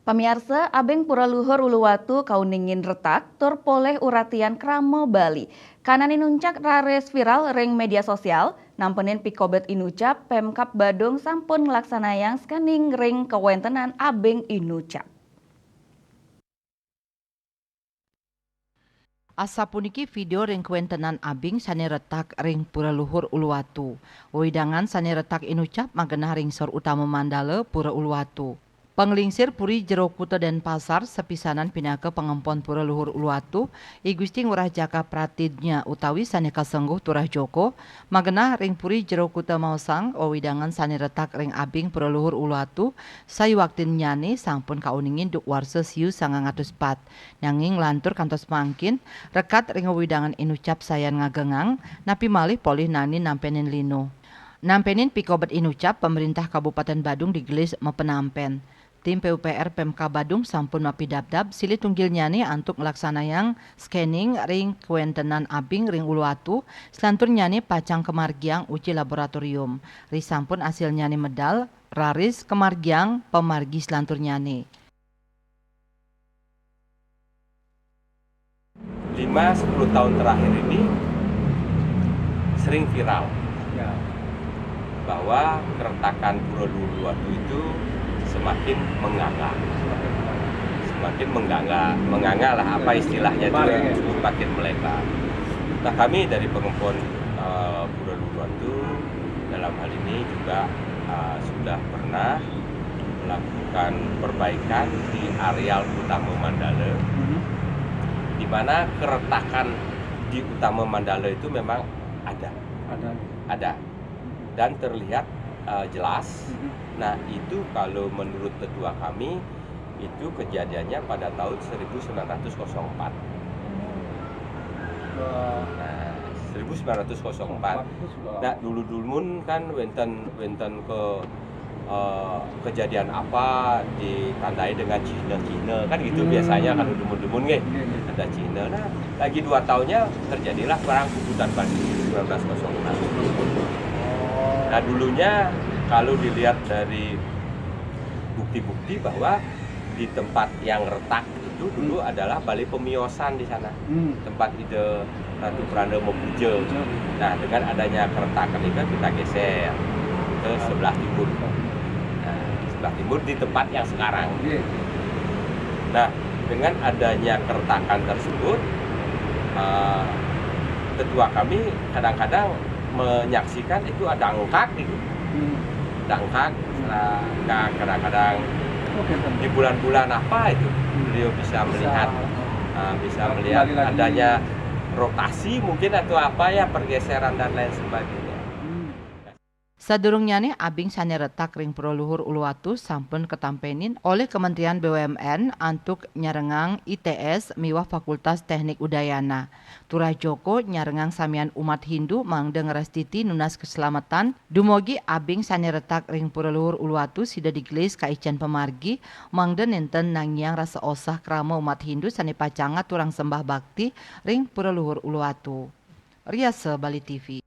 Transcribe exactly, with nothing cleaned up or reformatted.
Pamiarsa, abing Pura Luhur Uluwatu kauningin retak tur polih uratian krama Bali. Kanan inuncak raris viral ring media sosial, nampenin pikobet inucap, Pemkab Badung sampun nglaksanayang scanning ring kawentenan abing inucap. Asapuniki video ring kawentenan abing sane retak ring Pura Luhur Uluwatu. Wewidangan sane retak inucap magenah ring sor utama mandala Pura Uluwatu. Panglingsir Puri Jero Kuta Denpasar sapisanan pinaka pangempon Pura Luhur Uluwatu, I Gusti Ngurah Jaka Pratidnya utawi sane kasengguh Turah Joko, magenah ring Puri Jero Kuta maosang, wewidangan sane retak ring abing Pura Luhur Uluwatu, sayuwaktinnyane sampun kauningin duk warsa siu sangang atus pat. Nanging nglantur kantos mangkin, rekat ring wewidangan inucap sayan ngagengang, napi malih polih nani nampenin lino. Nampenin pikobet inucap, Pamrintah Kabupaten Badung digelis mapanampen. Tim P U P R Pemkab Badung sampun mapidabdab, silih tunggilnyane antuk nglaksanayang scanning ring kawentenan abing ring Uluwatu, salanturnyane pacang kamargiang uji laboratorium. Risampun asilnyane medal, raris kamargiang pamargi salanturnyane. Lima sepuluh tahun terakhir ini sering viral, ya, bahwa keretakan Pura Luhur Uluwatu itu semakin menganga. Semakin menganga, menganga lah, apa istilahnya itu, ya, semakin melebar. Nah, kami dari pengempon, eh, Pura Luhur Uluwatu dalam hal ini juga, eh, sudah pernah melakukan perbaikan di areal utama Mandala, di mana keretakan di utama Mandala itu memang ada. Ada. Ada. Dan terlihat, eh, jelas. Nah, itu kalau menurut tetua kami, itu kejadiannya pada tahun seribu sembilan ratus kosong empat. Nah, seribu sembilan ratus kosong empat. Nah, dulu-dulu kan wenten, wenten ke, eh, kejadian apa ditandai dengan cihna-cihna, kan gitu. Hmm. Biasanya kalau dumun-dumun nggih, ada cihna. Nah, lagi dua tahunnya terjadilah perang Kubutan Batu seribu sembilan ratus kosong enam. Nah, dulunya kalau dilihat dari bukti-bukti bahwa di tempat yang retak itu dulu adalah balai pemiosan di sana. Hmm. Tempat Ida Ratu Pranda mapuja. Nah, dengan adanya keretakan itu kita geser ke sebelah timur. Nah, sebelah timur di tempat yang sekarang. Iya. Nah, dengan adanya keretakan tersebut, eh, tetua kami kadang-kadang menyaksikan itu ada engkak gitu. Hmm. Ada engkak, nah, kadang-kadang di bulan-bulan apa itu, beliau bisa melihat, eh, bisa melihat adanya rotasi mungkin atau apa ya, pergeseran dan lain sebagainya. Hmm. Sadurungnyane abing sane retak ring Pura Luhur Uluwatu sampun katampenin olih Kementerian B U M N antuk nyarengang I T S miwah Fakultas Teknik Udayana. Turah Joko nyarengang samian umat Hindu mangda ngrastiti nunas kaslametan dumugi abing sane retak ring Pura Luhur Uluwatu sida digelis kaicen pamargi mangda nenten nangiang rasa osah krama umat Hindu sane pacang ngaturang sembah bakti ring Pura Luhur Uluwatu. Riasa Bali T V.